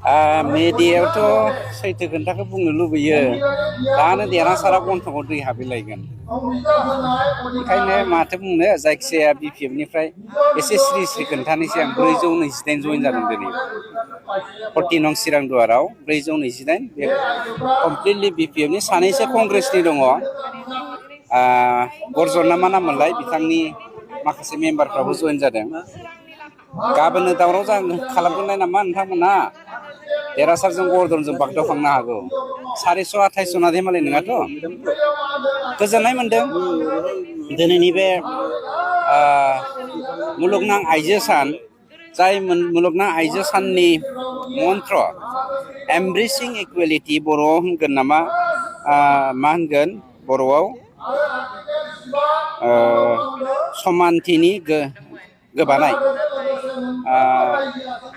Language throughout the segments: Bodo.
Mediaयावथ' सैथो खोन्थाखौ बुंनो लुबैयो दानो देरहासारा गन्थङाव दै हाबहैलायगोन ओंखायनो माथो बुंनो जायखिजाया BPF-निफ्राय एसे स्रि स्रि खोन्थानोसै आं 428 जइन जादों दिनै 40 नं चिरांदुवाराव 428 बे कमप्लिटलि BPF-नि सानैसो कंग्रेसनि दङ बरजन ना मा नाममोनलाय बिथांनि माखासे मेम्बारफ्राबो जइन जादों गाबोननो दावराव खालामगोनलाय नामा नोंथांमोना देरहासारजों गरदनजों बागदावखांनो हागौ 428 जना धेमालि नङाथ' गोजोननाय मोन्दों दिनैनि बे मुलुगनां आइजो सान जाय मुलुगनां आइजो साननि मन्त्र एमब्रेसिं इकुवेलिटि बर'आव होनगोन नामा मा होनगोन बर'आव समानथिनि गोबानाय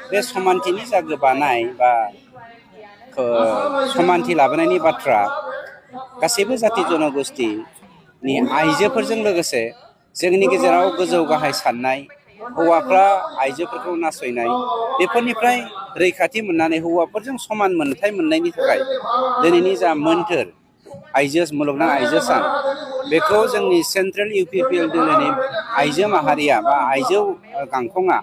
बे समानथिनि जा गोबानाय बा समानथि लाबोनायनि बाथ्रा गासैबो जाति जनगोष्ठीनि आइजोफोरजों लोगोसे जोंनि गेजेराव गोजौ गाहाय साननाय हौवाफ्रा आइजोफोरखौ नासयनाय बेफोरनिफ्राय रैखाथि मोननानै हौवाफोरजों समान मोनथाय मोननायनि थाखाय दिनैनि जा मोन्थोर मुलुगनां आइजो सान बेखौ जोंनि सेन्ट्रेल UPPL दोलोनि आइजो माहारिया बा आइजो गांखंआ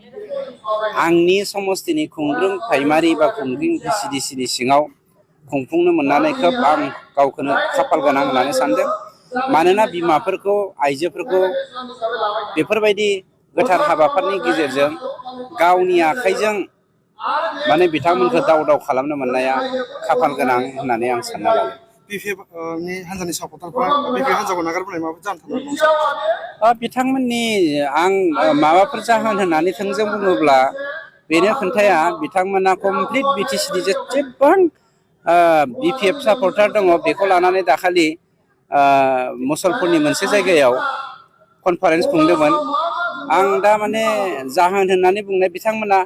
आंनि समस्तिनि खुंग्रुं प्राइमारि बा खुंग्रुं VCDC-नि सिङाव खुंफुंनो मोननानै खोब आं गावखौनो खाफाल गोनां होननानै सानदों मानोना बिमाफोरखौ आइजोफोरखौ बेफोरबायदि गोथार हाबाफारिनि गेजेरजों गावनि आखाइजों माने बिथांमोनखौ दाव खालामनो मोननाया खाफाल गोनां होननानै आं सानना लायो BPF-नि हान्जानि सापर्टारफ्रा BPF हान्जाखौ नागारबोनाय माबाफोर जाहोन थानो बिथांमोननि आं माबाफोर जाहोन होननानै थोंजों बुङोब्ला बेनो खोन्थाया बिथांमोना कमप्लिट BTC-नि जेसेबां BPF सापर्टार दङ बेखौ लानानै दाखालि मुसलपुरनि मोनसे जायगायाव कनफारेन्स खुंदोंमोन आं दा माने जाहोन होननानै बुंनाय बिथांमोना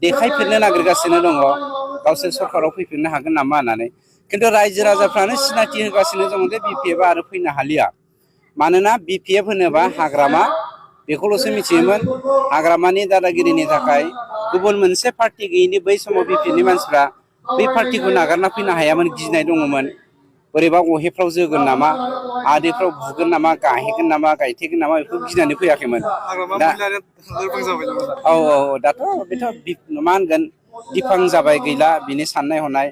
देखायफिननो नागिरगासिनो दङ गावसोर सरकाराव फैफिननो हागोन नामा होननानै खिन्थु रायजो राजाफ्रानो सिनायथि होगासिनो दङ जे BPF-आ आरो फैनो हालिया मानोना BPF होनोबा हाग्रामा बेखौल'सो मिथियोमोन हाग्रामानि दादागिरिनि थाखाय गुबुन मोनसे पार्टी गैयिनि बै समाव BPF-नि मानसिफ्रा बै पार्टीखौ नागारना फैनो हायामोन गिनाय दङमोन बोरैबा अहेफ्राव जोगोन नामा आदैफ्राव बुगोन नामा गाहेगोन नामा गायथेगोन नामा बेखौ गिनानै फैयाखैमोन दा दाथ' बेथ' मा होनगोन दिफां जाबाय गैला बिनि साननाय हनाय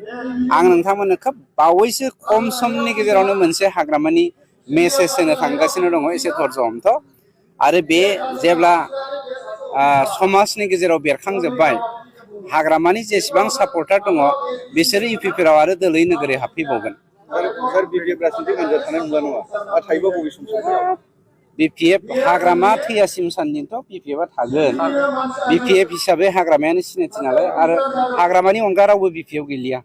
आं नोंथांमोननो खोब बावैसो खम समनि गेजेरावनो मोनसे हाग्रामानि मेसेज होनो थांगासिनो दङ एसे धर्ज हमथ' आरो बे जेब्ला समाजनि गेजेराव बेरखांजोब्बाय हाग्रामानि जेसेबां सापर्टार दङ बिसोरो UPPL-आव आरो दोलै नोगोरै हाबफैबावगोन BPF हाग्रामा थैयासिम सानदिथ' BPF-आ थागोन BPF हिसाबै हाग्रामायानो सिनायथि नालाय आरो हाग्रामानि अनगा रावबो BPF गैलिया